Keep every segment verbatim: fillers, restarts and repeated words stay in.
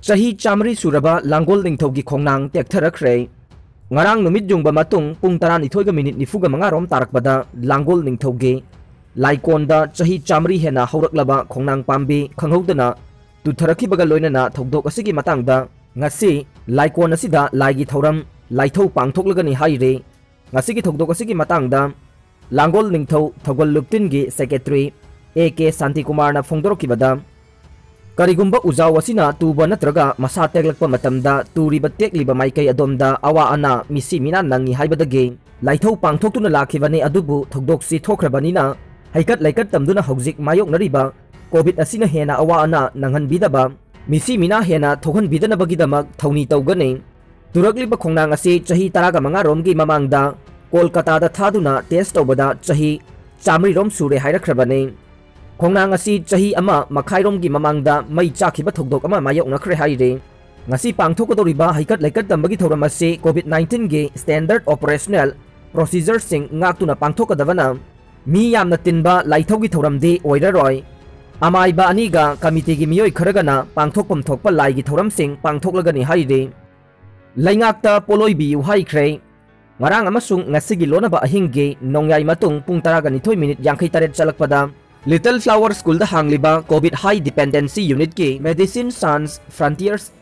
ꯆꯍꯤ ꯆꯥꯃꯔꯤ ꯁꯨꯔꯕ ꯂꯥꯡꯒꯣꯜ ꯅꯤꯡꯊꯧꯒꯤ ꯈꯣꯡꯅꯥꯡ ꯇꯦꯛꯊꯔꯛꯈ꯭ꯔꯦ꯫ ꯉꯔꯥꯡ ꯅꯨꯃꯤꯠ ꯌꯨꯡꯕ ꯃꯇꯨꯡ ꯄꯨꯡ ꯇꯔꯥꯅꯤꯊꯣꯏꯒ ꯃꯤꯅꯤꯠ ꯅꯤꯐꯨꯒ ꯃꯉꯥ ꯔꯣꯝ ꯇꯥꯔꯛꯄꯗ ꯂꯥꯡꯒꯣꯜ ꯅꯤꯡꯊꯧꯒꯤ ꯂꯥꯏꯀꯣꯟꯗ ꯆꯍꯤ ꯆꯥꯃꯔꯤ ꯍꯦꯟꯅ ꯍꯧꯔꯛꯂꯕ ꯈꯣꯡꯅꯥꯡ ꯄꯥꯝꯕꯤ ꯈꯪꯍꯧꯗꯅ ꯇꯨꯊꯔꯛꯈꯤꯕꯒ ꯂꯣꯏꯅꯅ ꯊꯧꯗꯣꯛ ꯑꯁꯤꯒꯤ ꯃꯇꯥꯡꯗ ꯉꯁꯤ ꯂꯥꯏꯀꯣꯟ ꯑꯁꯤꯗ ꯂꯥꯏꯒꯤ ꯊꯧꯔꯝ, ꯂꯥꯏꯊꯧ ꯄꯥꯡꯊꯣꯛꯂꯒꯅꯤ ꯍꯥꯏꯔꯤ꯫ ꯉꯁꯤꯒꯤ ꯊꯧꯗꯣꯛ ꯑꯁꯤꯒꯤ ꯃꯇꯥꯡꯗ ꯂꯥꯡꯒꯣꯜ ꯅꯤꯡꯊꯧ ꯊꯧꯒꯜ ꯂꯨꯞꯇꯤꯟꯒꯤ ꯁꯦꯀ꯭ꯔꯦꯇꯔꯤ ꯑꯦ ꯀꯦ ꯁꯥꯟꯇꯤꯀꯨꯃꯥꯔꯅ ꯐꯣꯡꯗꯣꯔꯛꯈꯤꯕꯗ, ꯀꯔꯤꯒꯨꯝꯕ ꯎꯖꯥꯎ ꯑꯁꯤꯅ ꯇꯨꯕ ꯅꯠꯇ꯭ꯔꯒ ꯃꯁꯥ ꯇꯦꯛꯂꯛꯄ ꯃꯇꯝꯗ ꯇꯨꯔꯤꯕ ꯇꯦꯛꯂꯤꯕ ꯃꯥꯏꯀꯩ ꯑꯗꯣꯝꯗ ꯑꯋꯥ ꯑꯅꯥ, ꯃꯤꯁꯤ ꯃꯤꯅꯥ ꯅꯪꯏ ꯍꯥꯏꯕꯗꯒꯤ ꯂꯥꯏꯊꯧ ꯄꯥꯡꯊꯣꯛꯇꯨꯅ ꯂꯥꯛꯈꯤꯕꯅꯤ꯫ ꯑꯗꯨꯕꯨ ꯊꯧꯗꯣꯛꯁꯤ ꯊꯣꯛꯈ꯭ꯔꯕꯅꯤꯅ ꯍꯩꯀꯠ ꯂꯩꯀꯠ ꯇꯝꯗꯨꯅ ꯍꯧꯖꯤꯛ ꯃꯥꯌꯣꯛꯅꯔꯤꯕ ꯀꯣꯚꯤꯗ ꯑꯁꯤꯅ ꯍꯦꯟꯅ ꯑꯋꯥ ꯑꯅꯥ ꯅꯪꯍꯟꯕꯤꯗꯕ, ꯃꯤꯁꯤ ꯃꯤꯅꯥ ꯍꯦꯟꯅ ꯊꯣꯛꯍꯟꯕꯤꯗꯅꯕꯒꯤꯗꯃꯛ ꯊꯧꯅꯤ ꯇꯧꯒꯅꯤ꯫ ꯇꯨꯔꯛꯂꯤꯕ ꯈꯣꯡꯅꯥꯡ ꯑꯁꯤ ꯆꯍꯤ ꯇꯔꯥꯒ ꯃꯉꯥ ꯔꯣꯝꯒꯤ ꯃꯃꯥꯡꯗ ꯀꯣꯜꯀꯇꯥꯗ ꯊꯥꯗꯨꯅ ꯇꯦꯁ ꯇꯧꯕꯗ ꯆꯍꯤ ꯆꯥꯃꯔꯤ ꯔꯣꯝ ꯁꯨꯔꯦ ꯍꯥꯏꯔꯛꯈ꯭ꯔꯕꯅꯤ꯫ ꯈꯣꯡꯅꯥꯡ ꯑꯁꯤ ꯆꯍꯤ ꯑꯃ ꯃꯈꯥꯏꯔꯣꯝꯒꯤ ꯃꯃꯥꯡꯗ ꯃꯩ ꯆꯥꯛꯈꯤꯕ ꯊꯧꯗꯣꯛ ꯑꯃ ꯃꯥꯌꯣꯛꯅꯈ꯭ꯔꯦ ꯍꯥꯏꯔꯤ꯫ ꯉꯁꯤ ꯄꯥꯡꯊꯣꯛꯀꯗꯧꯔꯤꯕ ꯍꯩꯀꯠ ꯂꯩꯀꯠ ꯇꯝꯕꯒꯤ ꯊꯧꯔꯝ ꯑꯁꯤ ꯀꯣꯚꯤꯗ ꯅꯥꯏꯟꯇꯤꯟꯒꯤ ꯁ꯭ꯇꯦꯟꯗꯔꯗ ꯑꯣꯄꯔꯦꯁꯅꯦꯜ ꯄ꯭ꯔꯣꯁꯤꯖꯔꯁꯤꯡ ꯉꯥꯛꯇꯨꯅ ꯄꯥꯡꯊꯣꯛꯀꯗꯕꯅ, ꯃꯤ ꯌꯥꯝꯅ ꯇꯤꯟꯕ ꯂꯥꯏꯊꯧꯒꯤ ꯊꯧꯔꯝꯗꯤ ꯑꯣꯏꯔꯔꯣꯏ꯫ ꯑꯃꯥꯏꯕ ꯑꯅꯤꯒ ꯀꯃꯤꯇꯤꯒꯤ ꯃꯤꯑꯣꯏ ꯈꯔꯒꯅ ꯄꯥꯡꯊꯣꯛꯐꯝ ꯊꯣꯛꯄ ꯂꯥꯏꯒꯤ ꯊꯧꯔꯝꯁꯤꯡ ꯄꯥꯡꯊꯣꯛꯂꯒꯅꯤ ꯍꯥꯏꯔꯤ꯫ ꯂꯩꯉꯥꯛꯇ ꯄꯣꯠꯂꯣꯏꯕꯤꯌꯨ ꯍꯥꯏꯈ꯭ꯔꯦ꯫ ꯉꯔꯥꯡ ꯑꯃꯁꯨꯡ ꯉꯁꯤꯒꯤ ꯂꯣꯟꯅꯕ ꯑꯍꯤꯡꯒꯤ ꯅꯣꯡꯌꯥꯏ ꯃꯇꯨꯡ ꯄꯨꯡ ꯇꯔꯥꯒ ꯅꯤꯊꯣꯏ ꯃꯤꯅꯤꯠ ꯌꯥꯡꯈꯩ ꯇꯔꯦꯠ ꯆꯠꯂꯛꯄꯗ Little Flower Schoolꯗ ꯍꯥꯡꯂꯤꯕ COVID High Dependency Unitꯀꯤ Medicine Sans Frontiers,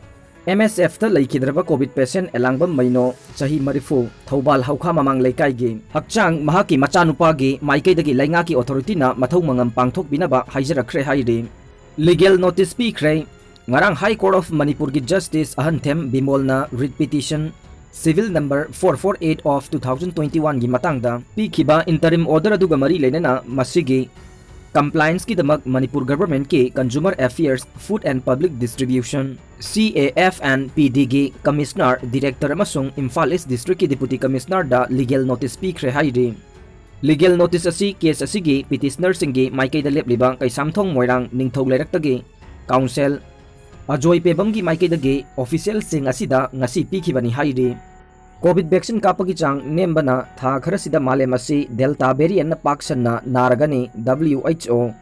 MSFꯇ ꯂꯩꯈꯤꯗ꯭ꯔꯕ COVID patient ꯑꯦꯂꯥꯡꯕꯝ ꯃꯩꯅꯣ, ꯆꯍꯤ ꯃꯔꯤꯐꯨ, ꯊꯧꯕꯥꯜ ꯍꯧꯈꯥ ꯃꯃꯥꯡ ꯂꯩꯀꯥꯏꯒꯤ ꯍꯛꯆꯥꯡ ꯃꯍꯥꯛꯀꯤ ꯃꯆꯥꯅꯨꯄꯥꯒꯤ ꯃꯥꯏꯀꯩꯗꯒꯤ ꯂꯩꯉꯥꯛꯀꯤ authorityꯅ ꯃꯊꯧ ꯃꯉꯝ ꯄꯥꯡꯊꯣꯛꯄꯤꯅꯕ ꯍꯥꯏꯖꯔꯛꯈ꯭ꯔꯦ ꯍꯥꯏꯔꯤ꯫ Legal notice ꯄꯤꯈ꯭ꯔꯦ꯫ ꯉꯔꯥꯡ High Court of ꯃꯅꯤꯄꯨꯔꯒꯤ Justice ꯑꯍꯟꯊꯦꯝ ꯕꯤꯃꯣꯜꯅ writ petition civil number four four eight of two thousand twenty oneꯒꯤ ꯃꯇꯥꯡꯗ ꯄꯤꯈꯤꯕ interim order ꯑꯗꯨꯒ ꯃꯔꯤ ꯂꯩꯅꯅ ꯃꯁꯤꯒꯤ complianceꯀꯤꯗꯃꯛ Manipur governmentꯀꯤ Consumer Affairs, Food and Public Distribution, CAF&PDꯒꯤ Commissioner, Director ꯑꯃꯁꯨꯡ Imphal East Districtꯀꯤ Deputy Commissionerꯗ legal notice ꯄꯤꯈ꯭ꯔꯦ ꯍꯥꯏꯔꯤ꯫ Legal notice ꯑꯁꯤ case ꯑꯁꯤꯒꯤ petitionerꯁꯤꯡꯒꯤ ꯃꯥꯏꯀꯩꯗ ꯂꯦꯞꯂꯤꯕ ꯀꯩꯁꯥꯝꯊꯣꯡ ꯃꯣꯏꯔꯥꯡ ꯅꯤꯡꯊꯧ ꯂꯩꯔꯛꯇꯒꯤ counsel ꯑꯖꯣꯏ ꯄꯦꯕꯝꯒꯤ ꯃꯥꯏꯀꯩꯗꯒꯤ officialꯁꯤꯡ ꯑꯁꯤꯗ ꯉꯁꯤ ꯄꯤꯈꯤꯕꯅꯤ ꯍꯥꯏꯔꯤ꯫ COVID vaccine ꯀꯥꯞꯄꯒꯤ ꯆꯥꯡ ꯅꯦꯝꯕꯅ ꯊꯥ ꯈꯔꯁꯤꯗ ꯃꯥꯂꯦꯝ ꯑꯁꯤ Delta variantꯅ ꯄꯥꯛ ꯁꯟꯅ ꯅꯥꯔꯒꯅꯤ, WHO꯫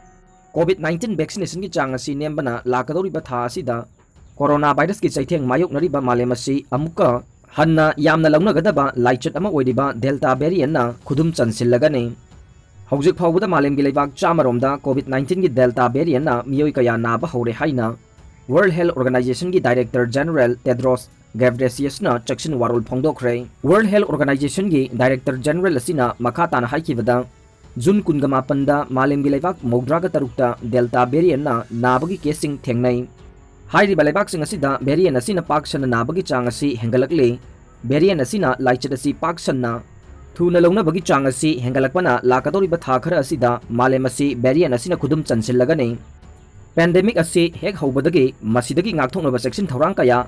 COVID nineteen vaccinationꯒꯤ ꯆꯥꯡ ꯑꯁꯤ ꯅꯦꯝꯕꯅ ꯂꯥꯛꯀꯗꯧꯔꯤꯕ ꯊꯥ ꯑꯁꯤꯗ ꯀꯣꯔꯣꯅꯥ ꯚꯥꯏꯔꯁꯀꯤ ꯆꯩꯊꯦꯡ ꯃꯥꯌꯣꯛꯅꯔꯤꯕ ꯃꯥꯂꯦꯝ ꯑꯁꯤ ꯑꯃꯨꯛꯀ ꯍꯟꯅ ꯌꯥꯝꯅ ꯂꯧꯅꯒꯗꯕ ꯂꯥꯏꯆꯠ ꯑꯃ ꯑꯣꯏꯔꯤꯕ ꯗꯦꯜꯇꯥ ꯚꯦꯔꯤꯌꯟꯅ ꯈꯨꯗꯨꯝ ꯆꯟꯁꯤꯜꯂꯒꯅꯤ꯫ ꯍꯧꯖꯤꯛ ꯐꯥꯎꯕꯗ ꯃꯥꯂꯦꯝꯒꯤ ꯂꯩꯕꯥꯛ ꯆꯥꯝꯃꯔꯣꯝꯗ ꯀꯣꯚꯤꯗ ꯅꯥꯏꯟꯇꯤꯟꯒꯤ ꯗꯦꯜꯇꯥ ꯚꯦꯔꯤꯌꯟꯅ ꯃꯤꯑꯣꯏ ꯀꯌꯥ ꯅꯥꯕ ꯍꯧꯔꯦ ꯍꯥꯏꯅ ꯋꯥꯔꯜꯗ ꯍꯦꯜꯊ ꯑꯣꯔꯒꯅꯥꯏꯖꯦꯁꯟꯒꯤ ꯗꯥꯏꯔꯦꯛꯇꯔ ꯖꯦꯅꯔꯦꯜ ꯇꯦꯗ꯭ꯔꯣꯁ ꯒꯦꯕ꯭ꯔꯦꯁꯤꯌꯁꯅ ꯆꯦꯛꯁꯤꯟ ꯋꯥꯔꯣꯜ ꯐꯣꯡꯗꯣꯛꯈ꯭ꯔꯦ꯫ ꯋꯥꯔꯜꯗ ꯍꯦꯜꯊ ꯑꯣꯔꯒꯅꯥꯏꯖꯦꯁꯟꯒꯤ ꯗꯥꯏꯔꯦꯛꯇꯔ ꯖꯦꯅꯔꯦꯜ ꯑꯁꯤꯅ ꯃꯈꯥ ꯇꯥꯅ ꯍꯥꯏꯈꯤꯕꯗ, ꯖꯨꯟ ꯀꯨꯟꯒ ꯃꯥꯄꯟꯗ ꯃꯥꯂꯦꯝꯒꯤ ꯂꯩꯕꯥꯛ ꯃꯧꯗ꯭ꯔꯥꯒ ꯇꯔꯨꯛꯇ ꯗꯦꯜꯇꯥ ꯚꯦꯔꯤꯌꯟꯅ ꯅꯥꯕꯒꯤ ꯀꯦꯁꯁꯤꯡ ꯊꯦꯡꯅꯩ꯫ ꯍꯥꯏꯔꯤꯕ ꯂꯩꯕꯥꯛꯁꯤꯡ ꯑꯁꯤꯗ ꯚꯦꯔꯤꯌꯟ ꯑꯁꯤꯅ ꯄꯥꯛ ꯁꯟꯅ ꯅꯥꯕꯒꯤ ꯆꯥꯡ ꯑꯁꯤ ꯍꯦꯟꯒꯠꯂꯛꯂꯤ꯫ ꯚꯦꯔꯤꯌꯟ ꯑꯁꯤꯅ ꯂꯥꯏꯆꯠ ꯑꯁꯤ ꯄꯥꯛ ꯁꯟꯅ ꯊꯨꯅ ꯂꯧꯅꯕꯒꯤ ꯆꯥꯡ ꯑꯁꯤ ꯍꯦꯟꯒꯠꯂꯛꯄꯅ ꯂꯥꯛꯀꯗꯧꯔꯤꯕ ꯊꯥ ꯈꯔ ꯑꯁꯤꯗ ꯃꯥꯂꯦꯝ ꯑꯁꯤ ꯚꯦꯔꯤꯌꯟ ꯑꯁꯤꯅ ꯈꯨꯗꯨꯝ ꯆꯟꯁꯤꯜꯂꯒꯅꯤ꯫ ꯄꯦꯟꯗꯦꯃꯤꯛ ꯑꯁꯤ ꯍꯦꯛ ꯍꯧꯕꯗꯒꯤ ꯃꯁꯤꯗꯒꯤ ꯉꯥꯛꯊꯣꯛꯅꯕ ꯆꯦꯛꯁꯤꯟ ꯊꯧꯔꯥꯡ ꯀꯌꯥ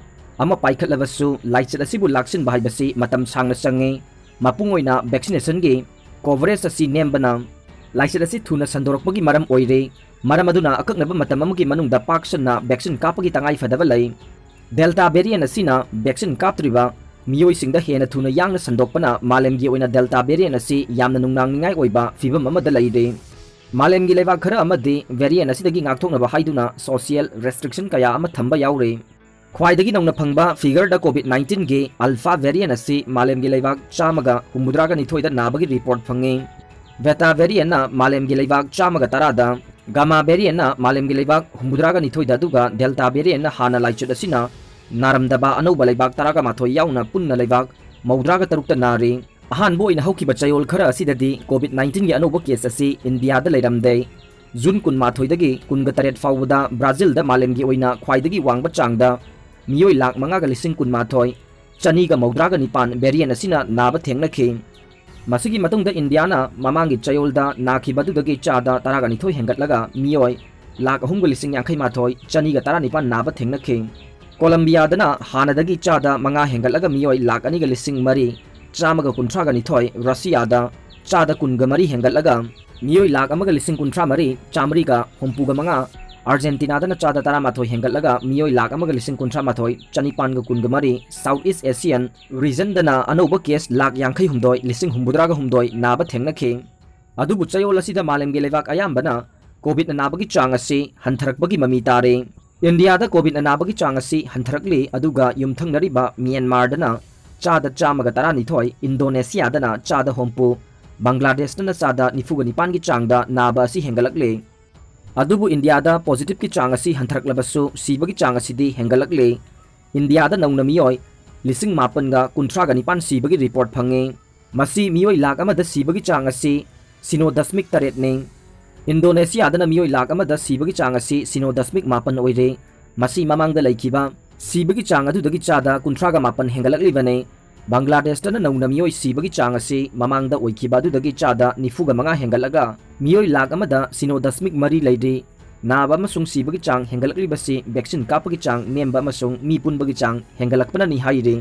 ꯑꯃ ꯄꯥꯏꯈꯠꯂꯕꯁꯨ, ꯂꯥꯏꯆꯠ ꯑꯁꯤꯕꯨ ꯂꯥꯛꯁꯤꯟꯕ ꯍꯥꯏꯕꯁꯤ ꯃꯇꯝ ꯁꯥꯡꯅ ꯆꯪꯏ꯫ ꯃꯄꯨꯡ ꯑꯣꯏꯅ ꯚꯦꯛꯁꯤꯅꯦꯁꯟꯒꯤ ꯀꯣꯚꯔꯦꯖ ꯑꯁꯤ ꯅꯦꯝꯕꯅ ꯂꯥꯏꯆꯠ ꯑꯁꯤ ꯊꯨꯅ ꯁꯟꯗꯣꯔꯛꯄꯒꯤ ꯃꯔꯝ ꯑꯣꯏꯔꯤ꯫ ꯃꯔꯝ ꯑꯗꯨꯅ ꯑꯀꯛꯅꯕ ꯃꯇꯝ ꯑꯃꯒꯤ ꯃꯅꯨꯡꯗ ꯄꯥꯛ ꯁꯟꯅ ꯚꯦꯛꯁꯤꯟ ꯀꯥꯞꯄꯒꯤ ꯇꯉꯥꯏꯐꯗꯕ ꯂꯩ꯫ ꯗꯦꯜꯇꯥ ꯚꯦꯔꯤꯌꯟ ꯑꯁꯤꯅ ꯚꯦꯛꯁꯤꯟ ꯀꯥꯞꯇ꯭ꯔꯤꯕ ꯃꯤꯑꯣꯏꯁꯤꯡꯗ ꯍꯦꯟꯅ ꯊꯨꯅ ꯌꯥꯡꯅ ꯁꯟꯗꯣꯛꯄꯅ ꯃꯥꯂꯦꯝꯒꯤ ꯑꯣꯏꯅ ꯗꯦꯜꯇꯥ ꯚꯦꯔꯤꯌꯟ ꯑꯁꯤ ꯌꯥꯝꯅ ꯅꯨꯡꯅꯥꯡꯅꯤꯡꯉꯥꯏ ꯑꯣꯏꯕ ꯐꯤꯚꯝ ꯑꯃꯗ ꯂꯩꯔꯤ꯫ ꯃꯥꯂꯦꯝꯒꯤ ꯂꯩꯕꯥꯛ ꯈꯔ ꯑꯃꯗꯤ ꯚꯦꯔꯤꯌꯟ ꯑꯁꯤꯗꯒꯤ ꯉꯥꯛꯊꯣꯛꯅꯕ ꯍꯥꯏꯗꯨꯅ ꯁꯣꯁꯤꯌꯦꯜ ꯔꯦꯁꯇ꯭ꯔꯤꯛꯁꯟ ꯀꯌꯥ ꯑꯃ ꯊꯝꯕ ꯌꯥꯎꯔꯤ꯫ ꯈ꯭ꯋꯥꯏꯗꯒꯤ ꯅꯧꯅ ꯐꯪꯕ ꯐꯤꯒꯔꯗ ꯀꯣꯚꯤꯗ ꯅꯥꯏꯟꯇꯤꯟꯒꯤ ꯑꯜꯐꯥ ꯚꯦꯔꯤꯌꯟ ꯑꯁꯤ ꯃꯥꯂꯦꯝꯒꯤ ꯂꯩꯕꯥꯛ ꯆꯥꯝꯃꯒ ꯍꯨꯝꯐꯨꯇꯔꯥꯒ ꯅꯤꯊꯣꯏꯗ ꯅꯥꯕꯒꯤ ꯔꯤꯄꯣꯔꯠ ꯐꯪꯉꯤ꯫ ꯕꯦꯇꯥ ꯚꯦꯔꯤꯌꯟꯅ ꯃꯥꯂꯦꯝꯒꯤ ꯂꯩꯕꯥꯛ ꯆꯥꯝꯃꯒ ꯇꯔꯥꯗ, ꯒꯥꯃꯥ ꯚꯦꯔꯤꯌꯟꯅ ꯃꯥꯂꯦꯝꯒꯤ ꯂꯩꯕꯥꯛ ꯍꯨꯝꯐꯨꯇꯔꯥꯒ ꯅꯤꯊꯣꯏꯗ, ꯑꯗꯨꯒ ꯗꯦꯜꯇꯥ ꯚꯦꯔꯤꯌꯟꯅ ꯍꯥꯟꯅ ꯂꯥꯏꯆꯠ ꯑꯁꯤꯅ ꯅꯥꯔꯝꯗꯕ ꯑꯅꯧꯕ ꯂꯩꯕꯥꯛ ꯇꯔꯥꯒ ꯃꯥꯊꯣꯏ ꯌꯥꯎꯅ ꯄꯨꯟꯅ ꯂꯩꯕꯥꯛ ꯃꯧꯗ꯭ꯔꯥꯒ ꯇꯔꯨꯛꯇ ꯅꯥꯔꯤ꯫ ꯑꯍꯥꯟꯕ ꯑꯣꯏꯅ ꯍꯧꯈꯤꯕ ꯆꯌꯣꯜ ꯈꯔ ꯑꯁꯤꯗꯗꯤ ꯀꯣꯚꯤꯗ ꯅꯥꯏꯟꯇꯤꯟꯒꯤ ꯑꯅꯧꯕ ꯀꯦꯁ ꯑꯁꯤ ꯏꯟꯗꯤꯌꯥꯗ ꯂꯩꯔꯝꯗꯦ꯫ ꯖꯨꯟ ꯀꯨꯟꯃꯥꯊꯣꯏꯗꯒꯤ ꯀꯨꯟꯒ ꯇꯔꯦꯠ ꯐꯥꯎꯕꯗ ꯕ꯭ꯔꯥꯖꯤꯜꯗ ꯃꯥꯂꯦꯝꯒꯤ ꯑꯣꯏꯅ ꯈ꯭ꯋꯥꯏꯗꯒꯤ ꯋꯥꯡꯕ ꯆꯥꯡꯗ ꯃꯤꯑꯣꯏ ꯂꯥꯈ ꯃꯉꯥꯒ ꯂꯤꯁꯤꯡ ꯀꯨꯟꯃꯥꯊꯣꯏ, ꯆꯅꯤꯒ ꯃꯧꯗ꯭ꯔꯥꯒ ꯅꯤꯄꯥꯟ ꯚꯦꯔꯤꯌꯟ ꯑꯁꯤꯅ ꯅꯥꯕ ꯊꯦꯡꯅꯈꯤ꯫ ꯃꯁꯤꯒꯤ ꯃꯇꯨꯡꯗ ꯏꯟꯗꯤꯌꯥꯅ ꯃꯃꯥꯡꯒꯤ ꯆꯌꯣꯜꯗ ꯅꯥꯈꯤꯕꯗꯨꯗꯒꯤ ꯆꯥꯗ ꯇꯔꯥꯒ ꯅꯤꯊꯣꯏ ꯍꯦꯟꯒꯠꯂꯒ ꯃꯤꯑꯣꯏ ꯂꯥꯈ ꯑꯍꯨꯝꯒ ꯂꯤꯁꯤꯡ ꯌꯥꯡꯈꯩ ꯃꯥꯊꯣꯏ, ꯆꯅꯤꯒ ꯇꯔꯥꯅꯤꯄꯥꯟ ꯅꯥꯕ ꯊꯦꯡꯅꯈꯤ꯫ ꯀꯣꯂꯝꯕꯤꯌꯥꯗꯅ ꯍꯥꯟꯅꯗꯒꯤ ꯆꯥꯗ ꯃꯉꯥ ꯍꯦꯟꯒꯠꯂꯒ ꯃꯤꯑꯣꯏ ꯂꯥꯈ ꯑꯅꯤꯒ ꯂꯤꯁꯤꯡ ꯃꯔꯤ, ꯆꯥꯝꯃꯒ ꯀꯨꯟꯊ꯭ꯔꯥꯒ ꯅꯤꯊꯣꯏ, ꯔꯁꯤꯌꯥꯗ ꯆꯥꯗ ꯀꯨꯟꯒ ꯃꯔꯤ ꯍꯦꯟꯒꯠꯂꯒ ꯃꯤꯑꯣꯏ ꯂꯥꯈ ꯑꯃꯒ ꯂꯤꯁꯤꯡ ꯀꯨꯟꯊ꯭ꯔꯥ ꯃꯔꯤ, ꯆꯥꯃꯔꯤꯒ ꯍꯨꯝꯐꯨꯒ ꯃꯉꯥ, ꯑꯥꯔꯖꯦꯟꯇꯤꯅꯥꯗꯅ ꯆꯥꯗ ꯇꯔꯥꯃꯥꯊꯣꯏ ꯍꯦꯟꯒꯠꯂꯒ ꯃꯤꯑꯣꯏ ꯂꯥꯈ ꯑꯃꯒ ꯂꯤꯁꯤꯡ ꯀꯨꯟꯊ꯭ꯔꯥ ꯃꯥꯊꯣꯏ, ꯆꯅꯤꯄꯥꯟꯒ ꯀꯨꯟꯒ ꯃꯔꯤ, ꯁꯥꯎꯠ ꯏꯁ ꯑꯦꯁꯤꯌꯥꯟ ꯔꯤꯖꯟꯗꯅ ꯑꯅꯧꯕ ꯀꯦꯁ ꯂꯥꯈ ꯌꯥꯡꯈꯩ ꯍꯨꯝꯗꯣꯏ, ꯂꯤꯁꯤꯡ ꯍꯨꯝꯐꯨꯇꯔꯥꯒ ꯍꯨꯝꯗꯣꯏ ꯅꯥꯕ ꯊꯦꯡꯅꯈꯤ꯫ ꯑꯗꯨꯕꯨ ꯆꯌꯣꯜ ꯑꯁꯤꯗ ꯃꯥꯂꯦꯝꯒꯤ ꯂꯩꯕꯥꯛ ꯑꯌꯥꯝꯕꯅ ꯀꯣꯚꯤꯗꯅ ꯅꯥꯕꯒꯤ ꯆꯥꯡ ꯑꯁꯤ ꯍꯟꯊꯔꯛꯄꯒꯤ ꯃꯃꯤ ꯇꯥꯔꯤ꯫ ꯏꯟꯗꯤꯌꯥꯗ ꯀꯣꯚꯤꯗ ꯑꯅꯥꯕꯒꯤ ꯆꯥꯡ ꯑꯁꯤ ꯍꯟꯊꯔꯛꯂꯤ, ꯑꯗꯨꯒ ꯌꯨꯝꯊꯪꯅꯔꯤꯕ ꯃ꯭ꯌꯥꯟꯃꯥꯔꯗꯅ ꯆꯥꯗ ꯆꯥꯝꯃꯒ ꯇꯔꯥꯅꯤꯊꯣꯏ, ꯏꯟꯗꯣꯅꯦꯁꯤꯌꯥꯗꯅ ꯆꯥꯗ ꯍꯨꯝꯐꯨ, ꯕꯪꯒ꯭ꯂꯥꯗꯦꯁꯇꯅ ꯆꯥꯗ ꯅꯤꯐꯨꯒ ꯅꯤꯄꯥꯟꯒꯤ ꯆꯥꯡꯗ ꯅꯥꯕ ꯑꯁꯤ ꯍꯦꯟꯒꯠꯂꯛꯂꯤ꯫ ꯑꯗꯨꯕꯨ ꯏꯟꯗꯤꯌꯥꯗ ꯄꯣꯖꯤꯇꯤꯚꯀꯤ ꯆꯥꯡ ꯑꯁꯤ ꯍꯟꯊꯔꯛꯂꯕꯁꯨ ꯁꯤꯕꯒꯤ ꯆꯥꯡ ꯑꯁꯤꯗꯤ ꯍꯦꯟꯒꯠꯂꯛꯂꯤ꯫ ꯏꯟꯗꯤꯌꯥꯗ ꯅꯧꯅ ꯃꯤꯑꯣꯏ ꯂꯤꯁꯤꯡ ꯃꯥꯄꯟꯒ ꯀꯨꯟꯊ꯭ꯔꯥꯒ ꯅꯤꯄꯥꯟ ꯁꯤꯕꯒꯤ ꯔꯤꯄꯣꯔꯠ ꯐꯪꯉꯤ꯫ ꯃꯁꯤ ꯃꯤꯑꯣꯏ ꯂꯥꯈ ꯑꯃꯗ ꯁꯤꯕꯒꯤ ꯆꯥꯡ ꯑꯁꯤ ꯁꯤꯅꯣ ꯗꯁꯃꯤꯛ ꯇꯔꯦꯠꯅꯤ꯫ ꯏꯟꯗꯣꯅꯦꯁꯤꯌꯥꯗꯅ ꯃꯤꯑꯣꯏ ꯂꯥꯈ ꯑꯃꯗ ꯁꯤꯕꯒꯤ ꯆꯥꯡ ꯑꯁꯤ ꯁꯤꯅꯣ ꯗꯁꯃꯤꯛ ꯃꯥꯄꯟ ꯑꯣꯏꯔꯦ꯫ ꯃꯁꯤ ꯃꯃꯥꯡꯗ ꯂꯩꯈꯤꯕ ꯁꯤꯕꯒꯤ ꯆꯥꯡ ꯑꯗꯨꯗꯒꯤ ꯆꯥꯗ ꯀꯨꯟꯊ꯭ꯔꯥꯒ ꯃꯥꯄꯟ ꯍꯦꯟꯒꯠꯂꯛꯂꯤꯕꯅꯤ꯫ ꯕꯪꯒ꯭ꯂꯥꯗꯦꯁꯇꯅ ꯅꯧꯅ ꯃꯤꯑꯣꯏ ꯁꯤꯕꯒꯤ ꯆꯥꯡ ꯑꯁꯤ ꯃꯃꯥꯡꯗ ꯑꯣꯏꯈꯤꯕ ꯑꯗꯨꯗꯒꯤ ꯆꯥꯗ ꯅꯤꯐꯨꯒ ꯃꯉꯥ ꯍꯦꯟꯒꯠꯂꯒ ꯃꯤꯑꯣꯏ ꯂꯥꯈ ꯑꯃꯗ ꯁꯤꯅꯣ ꯗꯁꯃꯤꯛ ꯃꯔꯤ ꯂꯩꯔꯤ꯫ ꯅꯥꯕ ꯑꯃꯁꯨꯡ ꯁꯤꯕꯒꯤ ꯆꯥꯡ ꯍꯦꯟꯒꯠꯂꯛꯂꯤꯕꯁꯤ ꯚꯦꯛꯁꯤꯟ ꯀꯥꯞꯄꯒꯤ ꯆꯥꯡ ꯅꯦꯝꯕ ꯑꯃꯁꯨꯡ ꯃꯤ ꯄꯨꯟꯕꯒꯤ ꯆꯥꯡ ꯍꯦꯟꯒꯠꯂꯛꯄꯅꯅꯤ ꯍꯥꯏꯔꯤ꯫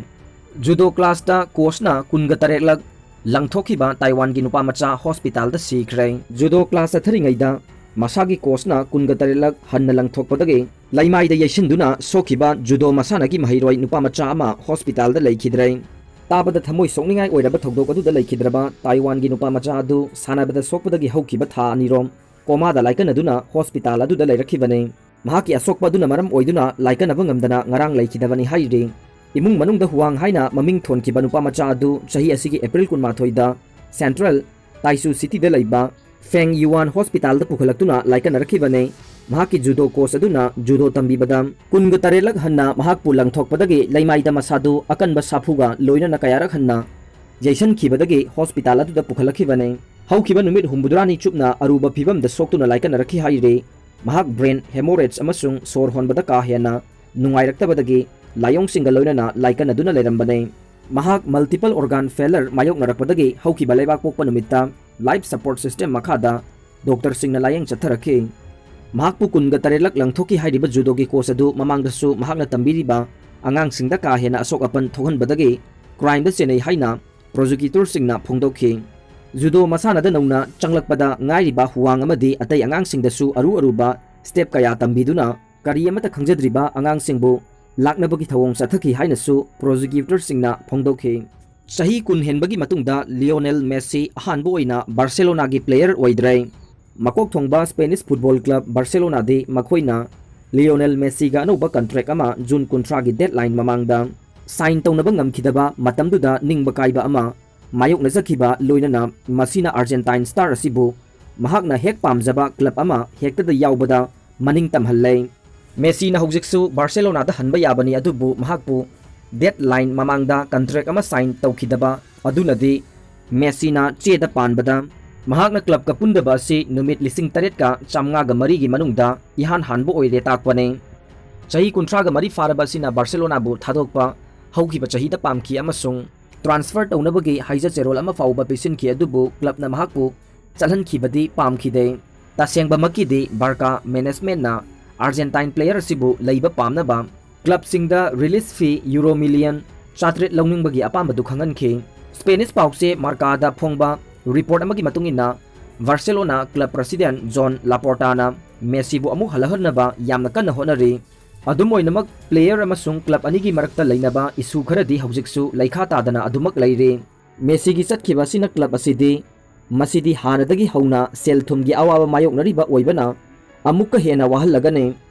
ꯖꯨꯗꯣ ꯀ꯭ꯂꯥꯁꯇ ꯀꯣꯆꯅ ꯀꯨꯟꯒ ꯇꯔꯦꯠꯂꯛ ꯂꯪꯊꯣꯛꯈꯤꯕ ꯇꯥꯏꯋꯥꯟꯒꯤ ꯅꯨꯄꯥ ꯃꯆꯥ ꯍꯣꯁꯄꯤꯇꯥꯜꯗ ꯁꯤꯈ꯭ꯔꯦ꯫ ꯖꯨꯗꯣ ꯀ꯭ꯂꯥꯁ ꯆꯠꯊꯔꯤꯉꯩꯗ ꯃꯁꯥꯒꯤ ꯀꯣꯆꯅ ꯀꯨꯟꯒ ꯇꯔꯦꯠꯂꯛ ꯍꯟꯅ ꯂꯪꯊꯣꯛꯄꯗꯒꯤ ꯂꯩꯃꯥꯏꯗ ꯌꯩꯁꯤꯟꯗꯨꯅ ꯁꯣꯛꯈꯤꯕ ꯖꯨꯗꯣ ꯃꯁꯥꯟꯅꯒꯤ ꯃꯍꯩꯔꯣꯏ ꯅꯨꯄꯥ ꯃꯆꯥ ꯑꯃ ꯍꯣꯁꯄꯤꯇꯥꯜꯗ ꯂꯩꯈꯤꯗ꯭ꯔꯦ꯫ ꯇꯥꯕꯗ ꯊꯃꯣꯏ ꯁꯣꯛꯅꯤꯡꯉꯥꯏ ꯑꯣꯏꯔꯕ ꯊꯧꯗꯣꯛ ꯑꯗꯨꯗ ꯂꯩꯈꯤꯗ꯭ꯔꯕ ꯇꯥꯏꯋꯥꯟꯒꯤ ꯅꯨꯄꯥ ꯃꯆꯥ ꯑꯗꯨ ꯁꯥꯟꯅꯕꯗ ꯁꯣꯛꯄꯗꯒꯤ ꯍꯧꯈꯤꯕ ꯊꯥ ꯑꯅꯤꯔꯣꯝ ꯀꯣꯃꯥꯗ ꯂꯥꯏꯀꯠꯅꯗꯨꯅ ꯍꯣꯁꯄꯤꯇꯥꯜ ꯑꯗꯨꯗ ꯂꯩꯔꯛꯈꯤꯕꯅꯤ꯫ ꯃꯍꯥꯛꯀꯤ ꯑꯁꯣꯛꯄ ꯑꯗꯨꯅ ꯃꯔꯝ ꯑꯣꯏꯗꯨꯅ ꯂꯥꯏꯀꯠꯅꯕ ꯉꯝꯗꯅ ꯉꯔꯥꯡ ꯂꯩꯈꯤꯗꯕꯅꯤ ꯍꯥꯏꯔꯤ꯫ ꯏꯃꯨꯡ ꯃꯅꯨꯡꯗ ꯍꯨꯋꯥꯡ ꯍꯥꯏꯅ ꯃꯃꯤꯡ ꯊꯣꯟꯈꯤꯕ ꯅꯨꯄꯥ ꯃꯆꯥ ꯑꯗꯨ ꯆꯍꯤ ꯑꯁꯤꯒꯤ ꯑꯦꯄ꯭ꯔꯤꯜ ꯀꯨꯟꯃꯥꯊꯣꯏꯗ ꯁꯦꯟꯇ꯭ꯔꯦꯜ ꯇꯥꯏꯁꯨ ꯁꯤꯇꯤꯗ ꯂꯩꯕ ꯐꯦꯡ ꯌꯨꯋꯥꯟ ꯍꯣꯁꯄꯤꯇꯥꯜꯗ ꯄꯨꯈꯠꯂꯛꯇꯨꯅ ꯂꯥꯏꯀꯠꯅꯔꯛꯈꯤꯕꯅꯤ꯫ ꯃꯍꯥꯛꯀꯤ ꯖꯨꯗꯣ ꯀꯣꯆ ꯑꯗꯨꯅ ꯖꯨꯗꯣ ꯇꯝꯕꯤꯕꯗ ꯀꯨꯟꯒ ꯇꯔꯦꯠꯂꯛ ꯍꯟꯅ ꯃꯍꯥꯛꯄꯨ ꯂꯪꯊꯣꯛꯄꯗꯒꯤ ꯂꯩꯃꯥꯏꯗ ꯃꯁꯥꯗꯨ ꯑꯀꯟꯕ ꯁꯥꯐꯨꯒ ꯂꯣꯏꯅꯅ ꯀꯌꯥꯔꯛ ꯍꯟꯅ ꯌꯩꯁꯟꯈꯤꯕꯗꯒꯤ ꯍꯣꯁꯄꯤꯇꯥꯜ ꯑꯗꯨꯗ ꯄꯨꯈꯠꯂꯛꯈꯤꯕꯅꯤ꯫ ꯍꯧꯈꯤꯕ ꯅꯨꯃꯤꯠ ꯍꯨꯝꯐꯨꯇꯔꯥꯅꯤ ꯆꯨꯞꯅ ꯑꯔꯨꯕ ꯐꯤꯚꯝꯗ ꯁꯣꯛꯇꯨꯅ ꯂꯥꯏꯀꯠꯅꯔꯛꯈꯤ ꯍꯥꯏꯔꯤ꯫ ꯃꯍꯥꯛ ꯕ꯭ꯔꯦꯟ ꯍꯦꯃꯣꯔꯦꯖ ꯑꯃꯁꯨꯡ ꯁꯣꯔ ꯍꯣꯟꯕꯗ ꯀꯥ ꯍꯦꯟꯅ ꯅꯨꯡꯉꯥꯏꯔꯛꯇꯕꯗꯒꯤ ꯂꯥꯏꯑꯣꯡꯁꯤꯡꯒ ꯂꯣꯏꯅꯅ ꯂꯥꯏꯀꯠꯅꯗꯨꯅ ꯂꯩꯔꯝꯕꯅꯤ꯫ ꯃꯍꯥꯛ ꯃꯜꯇꯤꯄꯜ ꯑꯣꯔꯒꯥꯟ ꯐꯦꯂꯔ ꯃꯥꯌꯣꯛꯅꯔꯛꯄꯗꯒꯤ ꯍꯧꯈꯤꯕ ꯂꯩꯕꯥꯛꯄꯣꯛꯄ ꯅꯨꯃꯤꯠꯇ ꯂꯥꯏꯐ ꯁꯄꯣꯔꯠ ꯁꯤꯁꯇꯦꯝ ꯃꯈꯥꯗ ꯗꯣꯛꯇꯔꯁꯤꯡꯅ ꯂꯥꯌꯦꯡ ꯆꯠꯊꯔꯛꯈꯤ꯫ ꯃꯍꯥꯛꯄꯨ ꯀꯨꯟꯒ ꯇꯔꯦꯠꯂꯛ ꯂꯪꯊꯣꯛꯈꯤ ꯍꯥꯏꯔꯤꯕ ꯖꯨꯗꯣꯒꯤ ꯀꯣꯆ ꯑꯗꯨ ꯃꯃꯥꯡꯗꯁꯨ ꯃꯍꯥꯛꯅ ꯇꯝꯕꯤꯔꯤꯕ ꯑꯉꯥꯡꯁꯤꯡꯗ ꯀꯥ ꯍꯦꯟꯅ ꯑꯁꯣꯛ ꯑꯄꯟ ꯊꯣꯛꯍꯟꯕꯗꯒꯤ ꯀ꯭ꯔꯥꯏꯝꯗ ꯆꯦꯟꯅꯩ ꯍꯥꯏꯅ ꯄ꯭ꯔꯣꯁꯤꯀ꯭ꯌꯨꯇꯔꯁꯤꯡꯅ ꯐꯣꯡꯗꯣꯛꯈꯤ꯫ ꯖꯨꯗꯣ ꯃꯁꯥꯟꯅꯗ ꯅꯧꯅ ꯆꯪꯂꯛꯄꯗ ꯉꯥꯏꯔꯤꯕ ꯍꯨꯋꯥꯡ ꯑꯃꯗꯤ ꯑꯇꯩ ꯑꯉꯥꯡꯁꯤꯡꯗꯁꯨ ꯑꯔꯨ ꯑꯔꯨꯕ ꯁ꯭ꯇꯦꯞ ꯀꯌꯥ ꯇꯝꯕꯤꯗꯨꯅ ꯀꯔꯤ ꯑꯃꯠꯇ ꯈꯪꯖꯗ꯭ꯔꯤꯕ ꯑꯉꯥꯡꯁꯤꯡꯕꯨ ꯂꯥꯛꯅꯕꯒꯤ ꯊꯧꯑꯣꯡ ꯆꯠꯊꯈꯤ ꯍꯥꯏꯅꯁꯨ ꯄ꯭ꯔꯣꯁꯤꯀ꯭ꯌꯨꯇꯔꯁꯤꯡꯅ ꯐꯣꯡꯗꯣꯛꯈꯤ꯫ ꯆꯍꯤ ꯀꯨꯟ ꯍꯦꯟꯕꯒꯤ ꯃꯇꯨꯡꯗ ꯂꯤꯑꯣꯅꯦꯜ ꯃꯦꯁꯤ ꯑꯍꯥꯟꯕ ꯑꯣꯏꯅ ꯕꯥꯔꯁꯦꯂꯣꯅꯥꯒꯤ ꯄ꯭ꯂꯦꯌꯔ ꯑꯣꯏꯗ꯭ꯔꯦ꯫ ꯃꯀꯣꯛ ꯊꯣꯡꯕ ꯁ꯭ꯄꯦꯅꯤꯁ ꯐꯨꯠꯕꯣꯜ ꯀ꯭ꯂꯕ ꯕꯥꯔꯁꯦꯂꯣꯅꯥꯗꯤ ꯃꯈꯣꯏꯅ ꯂꯤꯑꯣꯅꯦꯜ ꯃꯦꯁꯤꯒ ꯑꯅꯧꯕ ꯀꯟꯇ꯭ꯔꯦꯛ ꯑꯃ ꯖꯨꯟ ꯀꯨꯟꯊ꯭ꯔꯥꯒꯤ ꯗꯦꯗꯂꯥꯏꯟ ꯃꯃꯥꯡꯗ ꯁꯥꯏꯟ ꯇꯧꯅꯕ ꯉꯝꯈꯤꯗꯕ ꯃꯇꯝꯗꯨꯗ ꯅꯤꯡꯕ ꯀꯥꯏꯕ ꯑꯃ ꯃꯥꯌꯣꯛꯅꯖꯈꯤꯕ ꯂꯣꯏꯅꯅ ꯃꯁꯤꯅ ꯑꯥꯔꯖꯦꯟꯇꯥꯏꯟ ꯁ꯭ꯇꯥꯔ ꯑꯁꯤꯕꯨ ꯃꯍꯥꯛꯅ ꯍꯦꯛ ꯄꯥꯝꯖꯕ ꯀ꯭ꯂꯕ ꯑꯃ ꯍꯦꯛꯇꯗ ꯌꯥꯎꯕꯗ ꯃꯅꯤꯡ ꯇꯝꯍꯜꯂꯦ꯫ ꯃꯦꯁꯤꯅ ꯍꯧꯖꯤꯛꯁꯨ ꯕꯥꯔꯁꯦꯂꯣꯅꯥꯗ ꯍꯟꯕ ꯌꯥꯕꯅꯤ, ꯑꯗꯨꯕꯨ ꯃꯍꯥꯛꯄꯨ ꯗꯦꯗꯂꯥꯏꯟ ꯃꯃꯥꯡꯗ ꯀꯟꯇ꯭ꯔꯦꯛ ꯑꯃ ꯁꯥꯏꯟ ꯇꯧꯈꯤꯗꯕ ꯑꯗꯨꯅꯗꯤ ꯃꯦꯁꯤꯅ ꯆꯦꯗ ꯄꯥꯟꯕꯗ ꯃꯍꯥꯛꯅ ꯀ꯭ꯂꯕꯀ ꯄꯨꯟꯗꯕ ꯑꯁꯤ ꯅꯨꯃꯤꯠ ꯂꯤꯁꯤꯡ ꯇꯔꯦꯠꯀ ꯆꯥꯝꯃꯉꯥꯒ ꯃꯔꯤꯒꯤ ꯃꯅꯨꯡꯗ ꯏꯍꯥꯟ ꯍꯥꯟꯕ ꯑꯣꯏꯔꯦ ꯇꯥꯛꯄꯅꯤ꯫ ꯆꯍꯤ ꯀꯨꯟꯊ꯭ꯔꯥꯒ ꯃꯔꯤ ꯐꯥꯔꯕ ꯑꯁꯤꯅ ꯕꯥꯔꯁꯦꯂꯣꯅꯥꯕꯨ ꯊꯥꯗꯣꯛꯄ ꯍꯧꯈꯤꯕ ꯆꯍꯤꯗ ꯄꯥꯝꯈꯤ ꯑꯃꯁꯨꯡ ꯇ꯭ꯔꯥꯟꯁꯐꯔ ꯇꯧꯅꯕꯒꯤ ꯍꯥꯏꯖ ꯆꯦꯔꯣꯜ ꯑꯃ ꯐꯥꯎꯕ ꯄꯤꯁꯤꯟꯈꯤ, ꯑꯗꯨꯕꯨ ꯀ꯭ꯂꯕꯅ ꯃꯍꯥꯛꯄꯨ ꯆꯠꯍꯟꯈꯤꯕꯗꯤ ꯄꯥꯝꯈꯤꯗꯦ꯫ ꯇꯁꯦꯡꯕꯃꯛꯀꯤꯗꯤ ꯕꯥꯔꯀꯥ ꯃꯦꯅꯦꯖꯃꯦꯟꯠꯅ ꯑꯥꯔꯖꯦꯟꯇꯥꯏꯟ ꯄ꯭ꯂꯦꯌꯔ ꯑꯁꯤꯕꯨ ꯂꯩꯕ ꯄꯥꯝꯅꯕ ꯀ꯭ꯂꯕꯁꯤꯡꯗ ꯔꯤꯂꯤꯖ ꯐꯤ ꯌꯨꯔꯣ ꯃꯤꯂꯤꯌꯟ ꯆꯥꯇ꯭ꯔꯦꯠ ꯂꯧꯅꯤꯡꯕꯒꯤ ꯑꯄꯥꯝꯕꯗꯨ ꯈꯪꯍꯟꯈꯤ꯫ ꯁ꯭ꯄꯦꯅꯤꯁ ꯄꯥꯎꯆꯦ ꯃꯥꯔꯀꯥꯗ ꯐꯣꯡꯕ ꯔꯤꯄꯣꯔꯠ ꯑꯃꯒꯤ ꯃꯇꯨꯡ ꯏꯟꯅ, ꯕꯥꯔꯁꯦꯂꯣꯅꯥ ꯀ꯭ꯂꯕ ꯄ꯭ꯔꯁꯤꯗꯦꯟꯠ ꯖꯣꯟ ꯂꯥꯄꯣꯔꯇꯥꯅ ꯃꯦꯁꯤꯕꯨ ꯑꯃꯨꯛ ꯍꯜꯂꯛꯍꯟꯅꯕ ꯌꯥꯝꯅ ꯀꯟꯅ ꯍꯣꯠꯅꯔꯤ꯫ ꯑꯗꯨꯝ ꯑꯣꯏꯅꯃꯛ, ꯄ꯭ꯂꯦꯌꯔ ꯑꯃꯁꯨꯡ ꯀ꯭ꯂꯕ ꯑꯅꯤꯒꯤ ꯃꯔꯛꯇ ꯂꯩꯅꯕ ꯏꯁꯨ ꯈꯔꯗꯤ ꯍꯧꯖꯤꯛꯁꯨ ꯂꯩꯈꯥ ꯇꯥꯗꯅ ꯑꯗꯨꯃꯛ ꯂꯩꯔꯤ꯫ ꯃꯦꯁꯤꯒꯤ ꯆꯠꯈꯤꯕ ꯑꯁꯤꯅ ꯀ꯭ꯂꯕ ꯑꯁꯤꯗꯤ ꯃꯁꯤꯗꯤ ꯍꯥꯟꯅꯗꯒꯤ ꯍꯧꯅ ꯁꯦꯜ ꯊꯨꯝꯒꯤ ꯑꯋꯥꯕ ꯃꯥꯌꯣꯛꯅꯔꯤꯕ ꯑꯣꯏꯕꯅ ꯑꯃꯨꯛꯀ ꯍꯦꯟꯅ ꯋꯥꯍꯜꯂꯒꯅꯤ꯫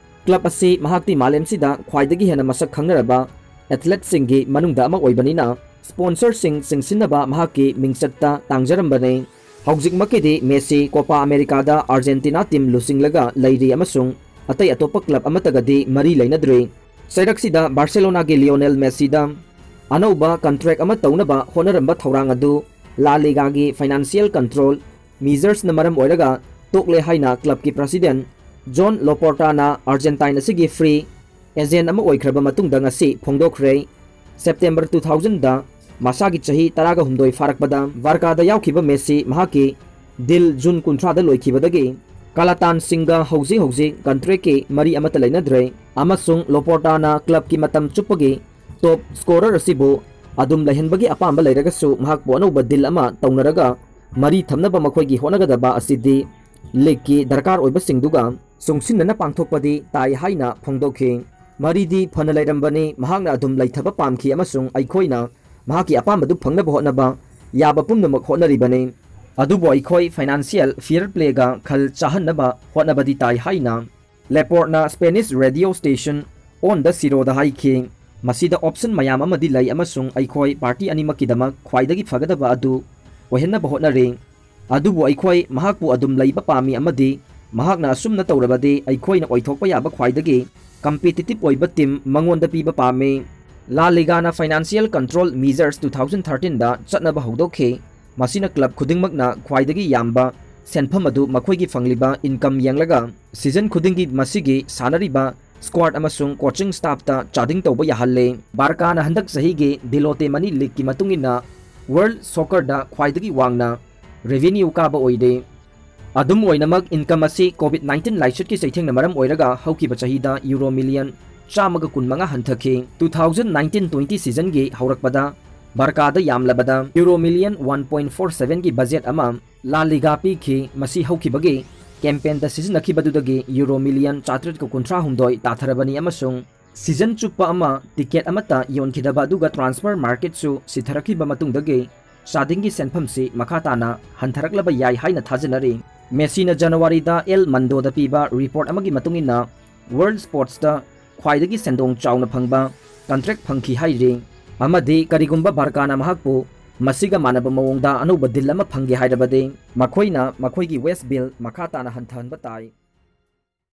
ꯀ꯭ꯂꯕ ꯑꯁꯤ ꯃꯍꯥꯛꯇꯤ ꯃꯥꯂꯦꯝꯁꯤꯗ ꯈ꯭ꯋꯥꯏꯗꯒꯤ ꯍꯦꯟꯅ ꯃꯁꯛ ꯈꯪꯅꯔꯕ ꯑꯦꯊꯂꯦꯠꯁꯤꯡꯒꯤ ꯃꯅꯨꯡꯗ ꯑꯃ ꯑꯣꯏꯕꯅꯤꯅ, ꯁ꯭ꯄꯣꯟꯁꯔꯁꯤꯡ ꯆꯤꯡꯁꯤꯟꯅꯕ ꯃꯍꯥꯛꯀꯤ ꯃꯤꯡꯆꯠꯇ ꯇꯥꯡꯖꯔꯝꯕꯅꯤ꯫ ꯍꯧꯖꯤꯛꯃꯛꯀꯤꯗꯤ ꯃꯦꯁꯤ ꯀꯣꯄꯥ ꯑꯃꯦꯔꯤꯀꯥꯗ ꯑꯥꯔꯖꯦꯟꯇꯤꯅꯥ ꯇꯤꯝ ꯂꯨꯆꯤꯡꯂꯒ ꯂꯩꯔꯤ ꯑꯃꯁꯨꯡ ꯑꯇꯩ ꯑꯇꯣꯞꯄ ꯀ꯭ꯂꯕ ꯑꯃꯠꯇꯒꯗꯤ ꯃꯔꯤ ꯂꯩꯅꯗ꯭ꯔꯤ꯫ ꯆꯩꯔꯛꯁꯤꯗ ꯕꯥꯔꯁꯦꯂꯣꯅꯥꯒꯤ ꯂꯤꯑꯣꯅꯦꯜ ꯃꯦꯁꯤꯗ ꯑꯅꯧꯕ ꯀꯟꯇ꯭ꯔꯦꯛ ꯑꯃ ꯇꯧꯅꯕ ꯍꯣꯠꯅꯔꯝꯕ ꯊꯧꯔꯥꯡ ꯑꯗꯨ ꯂꯥ ꯂꯤꯒꯥꯒꯤ ꯐꯥꯏꯅꯥꯟꯁꯤꯌꯦꯜ ꯀꯟꯇ꯭ꯔꯣꯜ ꯃꯤꯖꯔꯁꯅ ꯃꯔꯝ ꯑꯣꯏꯔꯒ ꯇꯣꯛꯂꯦ ꯍꯥꯏꯅ ꯀ꯭ꯂꯕꯀꯤ ꯄ꯭ꯔꯁꯤꯗꯦꯟꯠ ꯖꯣꯟ ꯂꯣꯄꯣꯔꯇꯥꯅ ꯑꯥꯔꯖꯦꯟꯇꯥꯏꯟ ꯑꯁꯤꯒꯤ ꯐ꯭ꯔꯤ ꯑꯦꯖꯦꯟꯠ ꯑꯃ ꯑꯣꯏꯈ꯭ꯔꯕ ꯃꯇꯨꯡꯗ ꯉꯁꯤ ꯐꯣꯡꯗꯣꯛꯈ꯭ꯔꯦ꯫ ꯁꯦꯞꯇꯦꯝꯕꯔ two thousandꯗ ꯃꯁꯥꯒꯤ ꯆꯍꯤ ꯇꯔꯥꯒ ꯍꯨꯝꯗꯣꯏ ꯐꯥꯔꯛꯄꯗ ꯕꯥꯔꯀꯥꯗ ꯌꯥꯎꯈꯤꯕ ꯃꯦꯁꯤ ꯃꯍꯥꯛꯀꯤ ꯗꯤꯜ ꯖꯨꯟ ꯀꯨꯟꯊ꯭ꯔꯥꯗ ꯂꯣꯏꯈꯤꯕꯗꯒꯤ ꯀꯂꯥꯇꯥꯟꯁꯤꯡꯒ ꯍꯧꯖꯤꯛ ꯍꯧꯖꯤꯛ ꯀꯟꯇ꯭ꯔꯦꯛꯀꯤ ꯃꯔꯤ ꯑꯃꯠꯇ ꯂꯩꯅꯗ꯭ꯔꯦ ꯑꯃꯁꯨꯡ ꯂꯣꯄꯣꯔꯇꯥꯅ ꯀ꯭ꯂꯕꯀꯤ ꯃꯇꯝ ꯆꯨꯞꯄꯒꯤ ꯇꯣꯞ ꯁ꯭ꯀꯣꯔꯔ ꯑꯁꯤꯕꯨ ꯑꯗꯨꯝ ꯂꯩꯍꯟꯕꯒꯤ ꯑꯄꯥꯝꯕ ꯂꯩꯔꯒꯁꯨ ꯃꯍꯥꯛꯄꯨ ꯑꯅꯧꯕ ꯗꯤꯜ ꯑꯃ ꯇꯧꯅꯔꯒ ꯃꯔꯤ ꯊꯝꯅꯕ ꯃꯈꯣꯏꯒꯤ ꯍꯣꯠꯅꯒꯗꯕ ꯑꯁꯤꯗꯤ ꯂꯤꯒꯀꯤ ꯗꯔꯀꯥꯔ ꯑꯣꯏꯕꯁꯤꯡꯗꯨꯒ ꯆꯨꯡꯁꯤꯟꯅꯅ ꯄꯥꯡꯊꯣꯛꯄꯗꯤ ꯇꯥꯏ ꯍꯥꯏꯅ ꯐꯣꯡꯗꯣꯛꯈꯤ꯫ ꯃꯔꯤꯗꯤ ꯐꯅ ꯂꯩꯔꯝꯕꯅꯤ, ꯃꯍꯥꯛꯅ ꯑꯗꯨꯝ ꯂꯩꯊꯕ ꯄꯥꯝꯈꯤ ꯑꯃꯁꯨꯡ ꯑꯩꯈꯣꯏꯅ ꯃꯍꯥꯛꯀꯤ ꯑꯄꯥꯝꯕꯗꯨ ꯐꯪꯅꯕ ꯍꯣꯠꯅꯕ ꯌꯥꯕ ꯄꯨꯝꯅꯃꯛ ꯍꯣꯠꯅꯔꯤꯕꯅꯤ꯫ ꯑꯗꯨꯕꯨ ꯑꯩꯈꯣꯏ ꯐꯥꯏꯅꯥꯟꯁꯤꯌꯦꯜ ꯐꯤꯌꯔ ꯄ꯭ꯂꯦꯒ ꯈꯜ ꯆꯥꯍꯟꯅꯕ ꯍꯣꯠꯅꯕꯗꯤ ꯇꯥꯏ ꯍꯥꯏꯅ ꯂꯦꯄꯣꯔꯠꯅ Spanish radio station On the Zero ꯗ ꯍꯥꯏꯈꯤ, "ꯃꯁꯤꯗ option ꯃꯌꯥꯝ ꯑꯃꯗꯤ ꯂꯩ ꯑꯃꯁꯨꯡ ꯑꯩꯈꯣꯏ party ꯑꯅꯤꯃꯛꯀꯤꯗꯃꯛ ꯈ꯭ꯋꯥꯏꯗꯒꯤ ꯐꯒꯗꯕ ꯑꯗꯨ ꯑꯣꯏꯍꯟꯅꯕ ꯍꯣꯠꯅꯔꯤ꯫ ꯑꯗꯨꯕꯨ ꯑꯩꯈꯣꯏ ꯃꯍꯥꯛꯄꯨ ꯑꯗꯨꯝ ꯂꯩꯕ ꯄꯥꯝꯃꯤ ꯑꯃꯗꯤ ꯃꯍꯥꯛꯅ ꯑꯁꯨꯝꯅ ꯇꯧꯔꯕꯗꯤ ꯑꯩꯈꯣꯏꯅ ꯑꯣꯏꯊꯣꯛꯄ ꯌꯥꯕ ꯈ꯭ꯋꯥꯏꯗꯒꯤ competitive ꯑꯣꯏꯕ team ꯃꯉꯣꯟꯗ ꯄꯤꯕ ꯄꯥꯝꯃꯤ꯫" La Liga ꯅ financial control measures two thousand thirteen ꯗ ꯆꯠꯅꯕ ꯍꯧꯗꯣꯛꯈꯤ꯫ ꯃꯁꯤꯅ club ꯈꯨꯗꯤꯡꯃꯛꯅ ꯈ꯭ꯋꯥꯏꯗꯒꯤ ꯌꯥꯝꯕ ꯁꯦꯟꯐꯝ ꯑꯗꯨ ꯃꯈꯣꯏꯒꯤ ꯐꯪꯂꯤꯕ income ꯌꯦꯡꯂꯒ season ꯈꯨꯗꯤꯡꯒꯤ ꯃꯁꯤꯒꯤ ꯁꯥꯟꯅꯔꯤꯕ squad ꯑꯃꯁꯨꯡ coaching staff ꯇ ꯆꯥꯗꯤꯡ ꯇꯧꯕ ꯌꯥꯍꯜꯂꯦ꯫ ꯕꯥꯔꯀꯥꯅ ꯍꯟꯗꯛ ꯆꯍꯤꯒꯤ Deloitte Money League ꯀꯤ ꯃꯇꯨꯡ ꯏꯟꯅ world soccer ꯗ ꯈ꯭ꯋꯥꯏꯗꯒꯤ ꯋꯥꯡꯅ revenue ꯀꯥꯕ ꯑꯣꯏꯔꯦ꯫ ꯑꯗꯨꯝ ꯑꯣꯏꯅꯃꯛ, income ꯑꯁꯤ COVID nineteen ꯂꯥꯏꯆꯠꯀꯤ ꯆꯩꯊꯦꯡꯅ ꯃꯔꯝ ꯑꯣꯏꯔꯒ ꯍꯧꯈꯤꯕ ꯆꯍꯤꯗ euro million ꯆꯥꯝꯃꯒ ꯀꯨꯟꯃꯉꯥ ꯍꯟꯊꯈꯤ꯫ Two thousand nineteen twenty season ꯒꯤ ꯍꯧꯔꯛꯄꯗ ꯕꯥꯔꯀꯥꯗ ꯌꯥꯝꯂꯕꯗ euro million one point four seven ꯒꯤ budget ꯑꯃ La Liga ꯄꯤꯈꯤ꯫ ꯃꯁꯤ ꯍꯧꯈꯤꯕꯒꯤ campaign ꯗ ꯁꯤꯖꯤꯟꯅꯈꯤꯕꯗꯨꯗꯒꯤ euro million ꯆꯥꯇ꯭ꯔꯦꯠꯀ ꯀꯨꯟꯊ꯭ꯔꯥ ꯍꯨꯝꯗꯣꯏ ꯇꯥꯊꯔꯕꯅꯤ ꯑꯃꯁꯨꯡ season ꯆꯨꯞꯄ ꯑꯃ ticket ꯑꯃꯠꯇ ꯌꯣꯟꯈꯤꯗꯕ ꯑꯗꯨꯒ transfer market ꯁꯨ ꯁꯤꯊꯔꯛꯈꯤꯕ ꯃꯇꯨꯡꯗꯒꯤ ꯆꯥꯗꯤꯡꯒꯤ ꯁꯦꯟꯐꯝꯁꯤ ꯃꯈꯥ ꯇꯥꯅ ꯍꯟꯊꯔꯛꯂꯕ ꯌꯥꯏ ꯍꯥꯏꯅ ꯊꯥꯖꯅꯔꯤ꯫ ꯃꯦꯁꯤꯅ January ꯗ El Mundo ꯗ ꯄꯤꯕ report ꯑꯃꯒꯤ ꯃꯇꯨꯡ ꯏꯟꯅ, world sports ꯇ ꯈ꯭ꯋꯥꯏꯗꯒꯤ ꯁꯦꯟꯗꯣꯡ ꯆꯥꯎꯅ ꯐꯪꯕ contract ꯐꯪꯈꯤ ꯍꯥꯏꯔꯤ꯫ ꯑꯃꯗꯤ ꯀꯔꯤꯒꯨꯝꯕ ꯕꯥꯔꯀꯥꯅ ꯃꯍꯥꯛꯄꯨ ꯃꯁꯤꯒ ꯃꯥꯟꯅꯕ ꯃꯑꯣꯡꯗ ꯑꯅꯧꯕ deal ꯑꯃ ꯐꯪꯒꯦ ꯍꯥꯏꯔꯕꯗꯤ, ꯃꯈꯣꯏꯅ ꯃꯈꯣꯏꯒꯤ wage bill ꯃꯈꯥ ꯇꯥꯅ ꯍꯟꯊꯍꯟꯕ ꯇꯥꯏ꯫